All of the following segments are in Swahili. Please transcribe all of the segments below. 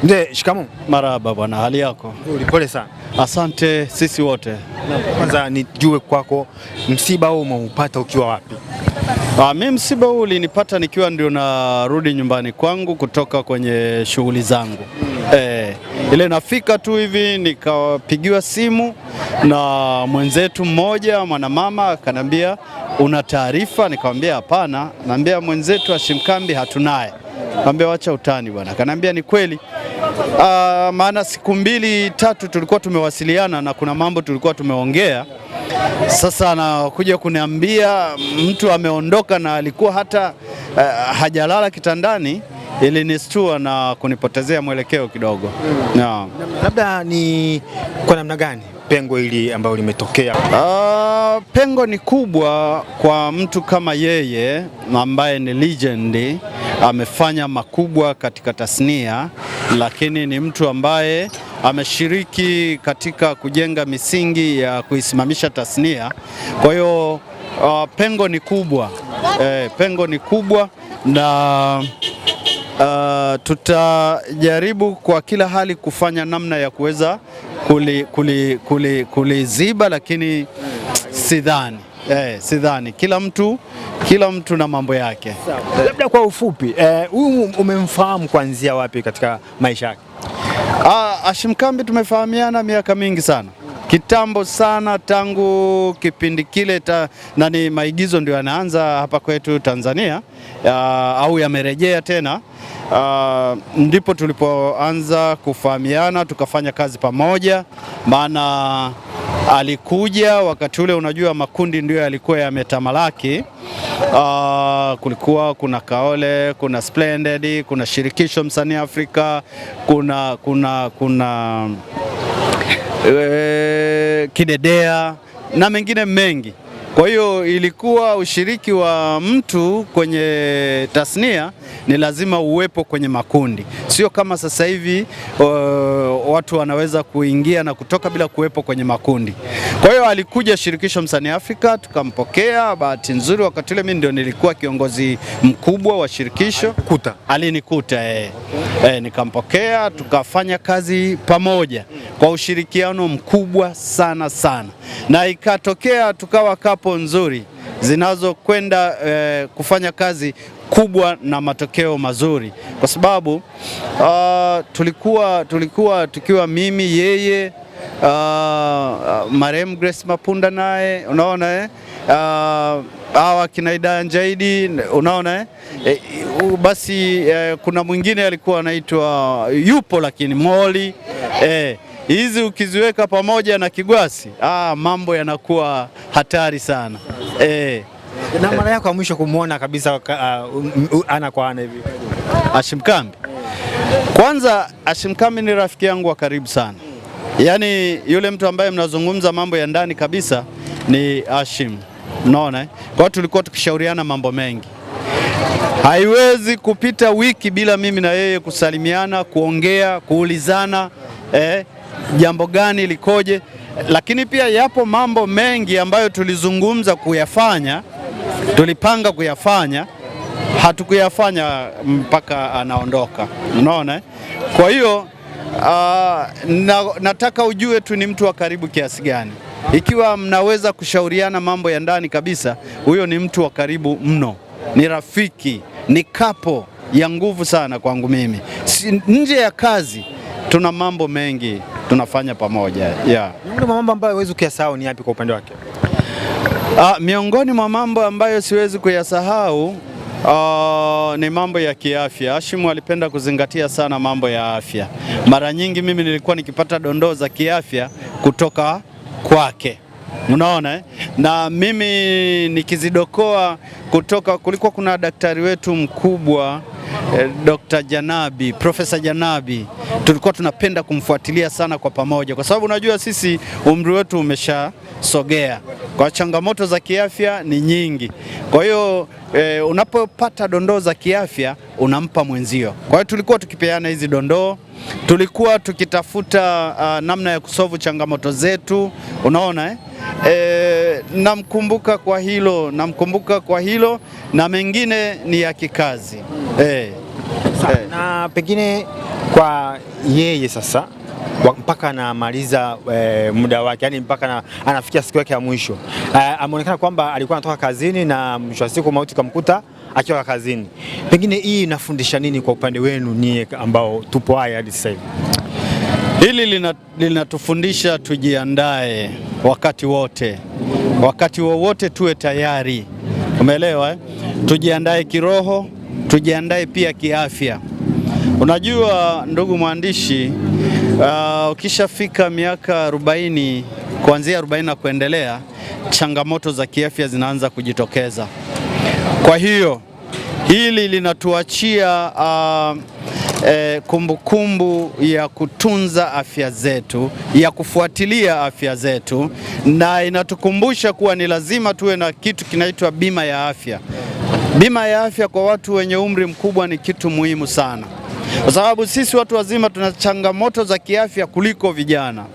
Mzee, shikamoo. Marahaba bwana, hali yako? Nzuri, pole sana. Asante sisi wote. Kwanza nijue kwako, msiba huu umeupata ukiwa wapi? Mimi msiba huu ulinipata nikiwa ndio narudi nyumbani kwangu kutoka kwenye shughuli zangu. Ile nafika tu hivi nikapigiwa simu na mwenzetu mmoja mwanamama, akanambia una taarifa? Nikamwambia hapana. Naambia mwenzetu Hashim Kambi hatunaye. Nikamwambia wacha utani bwana. Akanambia ni kweli. Maana siku mbili tatu tulikuwa tumewasiliana na kuna mambo tulikuwa tumeongea. Sasa anakuja kuniambia mtu ameondoka na alikuwa hata hajalala kitandani. Ilinistua na kunipotezea mwelekeo kidogo. No. Labda ni kwa namna gani pengo hili ambalo limetokea? Pengo ni kubwa kwa mtu kama yeye ambaye ni legend, amefanya makubwa katika tasnia, lakini ni mtu ambaye ameshiriki katika kujenga misingi ya kuisimamisha tasnia. Kwa hiyo pengo ni kubwa. Pengo ni kubwa na tutajaribu kwa kila hali kufanya namna ya kuweza kuliziba, lakini sidhani. Sidhani. Kila mtu na mambo yake. Labda kwa ufupi, huyu umemfahamu kuanzia wapi katika maisha yake? Hashim Kambi tumefahamiana miaka mingi sana. Kitambo sana, tangu kipindi kile nani maigizo ndio yanaanza hapa kwetu Tanzania, au yamerejea tena. Ndipo tulipoanza kufahamiana, tukafanya kazi pamoja, maana alikuja wakati ule, unajua makundi ndio yalikuwa yametamalaki. Kulikuwa kuna Kaole, kuna Splendid, kuna Shirikisho Msanii Afrika, kuna Kidedea na mengine mengi. Kwa hiyo ilikuwa ushiriki wa mtu kwenye tasnia ni lazima uwepo kwenye makundi, sio kama sasa hivi watu wanaweza kuingia na kutoka bila kuwepo kwenye makundi. Kwa hiyo alikuja Shirikisho Msanii Afrika tukampokea. Bahati nzuri wakati ule mimi ndio nilikuwa kiongozi mkubwa wa shirikisho. Alinikuta nikampokea, tukafanya kazi pamoja kwa ushirikiano mkubwa sana sana, na ikatokea tukawa kapo nzuri zinazokwenda kufanya kazi kubwa na matokeo mazuri, kwa sababu tulikuwa tukiwa mimi, yeye, marehemu Grace Mapunda naye, unaona hawa kina Idaya Njaidi, unaona basi kuna mwingine alikuwa anaitwa yupo lakini Moli. Hizi ukiziweka pamoja na Kigwasi, mambo yanakuwa hatari sana. Na mara yako ya mwisho kumuona kabisa ana kwa ana hivi Hashim Kambi? Kwanza Hashim Kambi ni rafiki yangu wa karibu sana. Yaani yule mtu ambaye mnazungumza mambo ya ndani kabisa ni Hashim. Unaona? Kwa hiyo tulikuwa tukishauriana mambo mengi. Haiwezi kupita wiki bila mimi na yeye kusalimiana, kuongea, kuulizana jambo gani likoje. Lakini pia yapo mambo mengi ambayo tulizungumza kuyafanya, tulipanga kuyafanya, hatukuyafanya mpaka anaondoka. Unaona? Kwa hiyo nataka ujue tu ni mtu wa karibu kiasi gani. Ikiwa mnaweza kushauriana mambo ya ndani kabisa, huyo ni mtu wa karibu mno, ni rafiki, ni kapo ya nguvu sana kwangu mimi. Nje ya kazi tuna mambo mengi tunafanya pamoja. Yeah. Miongoni mwa mambo ambayo huwezi kuyasahau ni yapi kwa upande wake? Miongoni mwa mambo ambayo siwezi kuyasahau ni mambo ya kiafya. Hashim alipenda kuzingatia sana mambo ya afya. Mara nyingi mimi nilikuwa nikipata dondoo za kiafya kutoka kwake. Unaona Na mimi nikizidokoa kutoka, kulikuwa kuna daktari wetu mkubwa Dr. Janabi, Professor Janabi, tulikuwa tunapenda kumfuatilia sana kwa pamoja, kwa sababu unajua sisi umri wetu umeshasogea, kwa changamoto za kiafya ni nyingi. Kwa hiyo unapopata dondoo za kiafya unampa mwenzio. Kwa hiyo tulikuwa tukipeana hizi dondoo, tulikuwa tukitafuta namna ya kusolve changamoto zetu, unaona Namkumbuka kwa hilo, namkumbuka kwa hilo, na mengine ni ya kikazi. Na pengine Kwa yeye sasa mpaka anamaliza muda wake, yani mpaka anafikia siku yake ya mwisho, ameonekana kwamba alikuwa anatoka kazini na mwisho wa siku mauti kamkuta akiwa kazini. Pengine hii inafundisha nini kwa upande wenu nyie ambao tupo haya hadi sasa hivi? Hili linatufundisha tujiandae wakati wote, wakati wowote tuwe tayari, umeelewa eh? Tujiandae kiroho, tujiandae pia kiafya. Unajua ndugu mwandishi, ukishafika miaka 40, kuanzia 40 na kuendelea, changamoto za kiafya zinaanza kujitokeza. Kwa hiyo hili linatuachia kumbukumbu ya kutunza afya zetu, ya kufuatilia afya zetu, na inatukumbusha kuwa ni lazima tuwe na kitu kinaitwa bima ya afya. Bima ya afya kwa watu wenye umri mkubwa ni kitu muhimu sana, kwa sababu sisi watu wazima tuna changamoto za kiafya kuliko vijana.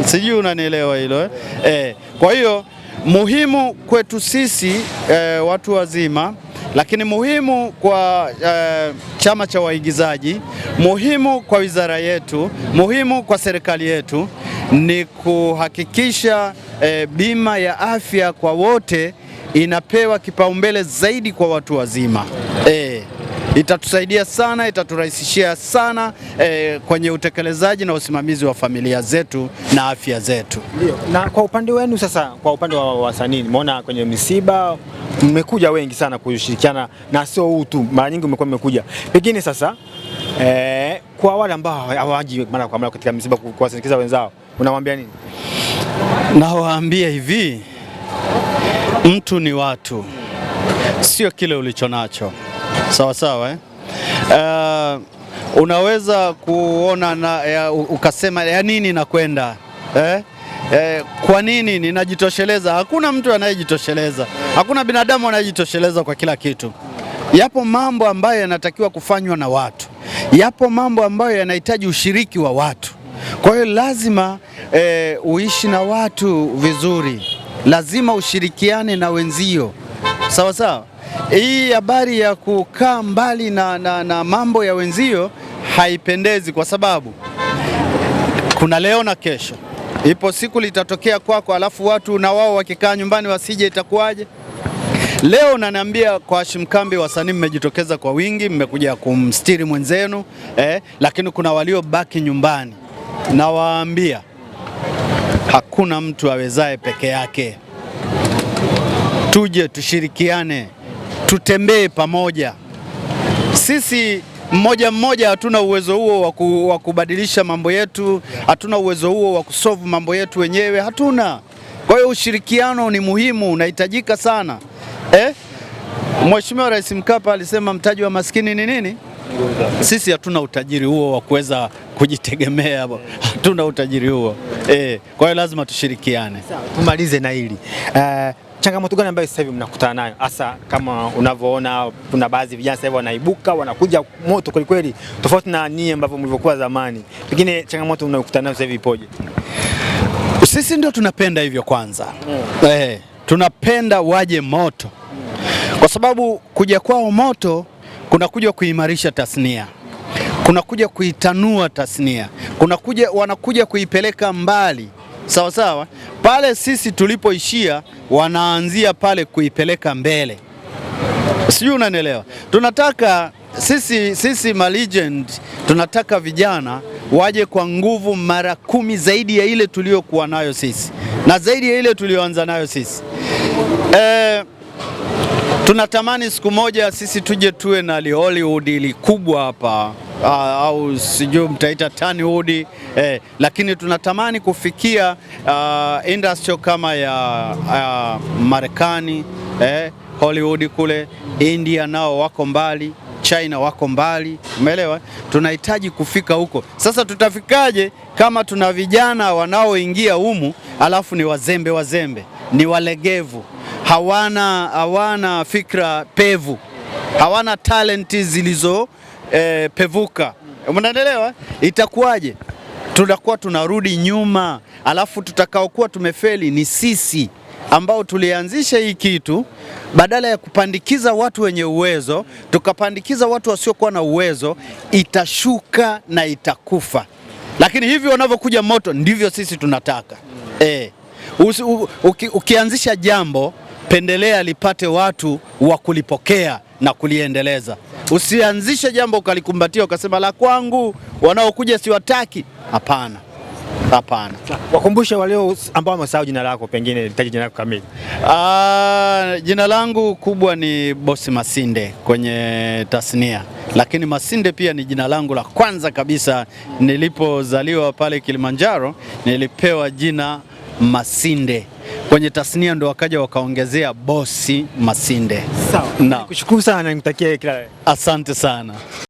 Sijui unanielewa hilo eh? Kwa hiyo muhimu kwetu sisi watu wazima, lakini muhimu kwa chama cha waigizaji, muhimu kwa wizara yetu, muhimu kwa serikali yetu ni kuhakikisha bima ya afya kwa wote inapewa kipaumbele zaidi kwa watu wazima. Itatusaidia sana, itaturahisishia sana kwenye utekelezaji na usimamizi wa familia zetu na afya zetu. Ndio. Na kwa upande wenu sasa, kwa upande wa wasanii, nimeona kwenye misiba mmekuja wengi sana kushirikiana, na sio huu tu, mara nyingi mmekuwa mmekuja. Pengine sasa kwa wale ambao hawaji mara kwa mara katika misiba kuwasindikiza wenzao, unawaambia nini? Nawaambia hivi, mtu ni watu, sio kile ulichonacho. Sawa sawa eh? Unaweza kuona na, ukasema ya nini nakwenda eh? Kwa nini ninajitosheleza? Hakuna mtu anayejitosheleza, hakuna binadamu anayejitosheleza kwa kila kitu. Yapo mambo ambayo yanatakiwa kufanywa na watu, yapo mambo ambayo yanahitaji ushiriki wa watu. Kwa hiyo lazima uishi na watu vizuri, lazima ushirikiane na wenzio. Sawa sawa. Hii habari ya kukaa mbali na mambo ya wenzio haipendezi, kwa sababu kuna leo na kesho. Ipo siku litatokea kwako, alafu watu na wao wakikaa nyumbani wasije, itakuwaje? Leo unaniambia kwa Hashim Kambi wasanii mmejitokeza kwa wingi, mmekuja kumstiri mwenzenu lakini kuna waliobaki nyumbani. Nawaambia hakuna mtu awezaye peke yake. Tuje tushirikiane, tutembee pamoja. Sisi mmoja mmoja hatuna uwezo huo wa kubadilisha mambo yetu, hatuna uwezo huo wa kusolve mambo yetu wenyewe, hatuna. Kwa hiyo ushirikiano ni muhimu, unahitajika sana. Mheshimiwa Rais Mkapa alisema mtaji wa maskini ni nini? Sisi hatuna utajiri huo wa kuweza kujitegemea, hatuna utajiri huo. Kwa hiyo lazima tushirikiane. Tumalize na hili. Changamoto gani ambayo sasa hivi mnakutana nayo, hasa kama unavyoona kuna baadhi vijana sasa hivi wanaibuka wanakuja moto kweli kweli, tofauti na ninyi ambavyo mlivyokuwa zamani? Pengine changamoto mnayokutana nayo sasa hivi ipoje? Sisi ndio tunapenda hivyo kwanza. Tunapenda waje moto, kwa sababu kuja kwao moto kunakuja kuimarisha tasnia, kunakuja kuitanua tasnia, wanakuja kuipeleka mbali. Sawa sawa, pale sisi tulipoishia wanaanzia pale kuipeleka mbele. Sijui unanielewa. Tunataka sisi ma legend, tunataka vijana waje kwa nguvu mara 10 zaidi ya ile tuliyokuwa nayo sisi na zaidi ya ile tuliyoanza nayo sisi. Tunatamani siku moja sisi tuje tuwe na Hollywood ili kubwa hapa, au sijui mtaita Tannywood, lakini tunatamani kufikia industry kama ya Marekani, Hollywood kule, India nao wako mbali, China wako mbali, umeelewa? Tunahitaji kufika huko. Sasa tutafikaje kama tuna vijana wanaoingia humu alafu ni wazembe wazembe, ni walegevu, hawana fikra pevu, hawana talenti zilizo pevuka. Unaelewa? Itakuwaje? Tutakuwa tunarudi nyuma, alafu tutakaokuwa tumefeli ni sisi. ambao tulianzisha hii kitu, badala ya kupandikiza watu wenye uwezo tukapandikiza watu wasiokuwa na uwezo, itashuka na itakufa. Lakini hivi wanavyokuja moto ndivyo sisi tunataka. Ukianzisha jambo, pendelea lipate watu wa kulipokea na kuliendeleza. Usianzishe jambo ukalikumbatia ukasema la kwangu, wanaokuja siwataki. Hapana, hapana. Wakumbushe walio ambao wamesahau jina lako, pengine litaje jina lako kamili. Jina langu kubwa ni Bosi Masinde kwenye tasnia, lakini Masinde pia ni jina langu la kwanza kabisa. Nilipozaliwa pale Kilimanjaro nilipewa jina Masinde. Kwenye tasnia ndo wakaja wakaongezea Bosi Masinde. Sawa. Na Nikushukuru sana na nikutakie kila la heri. Asante sana.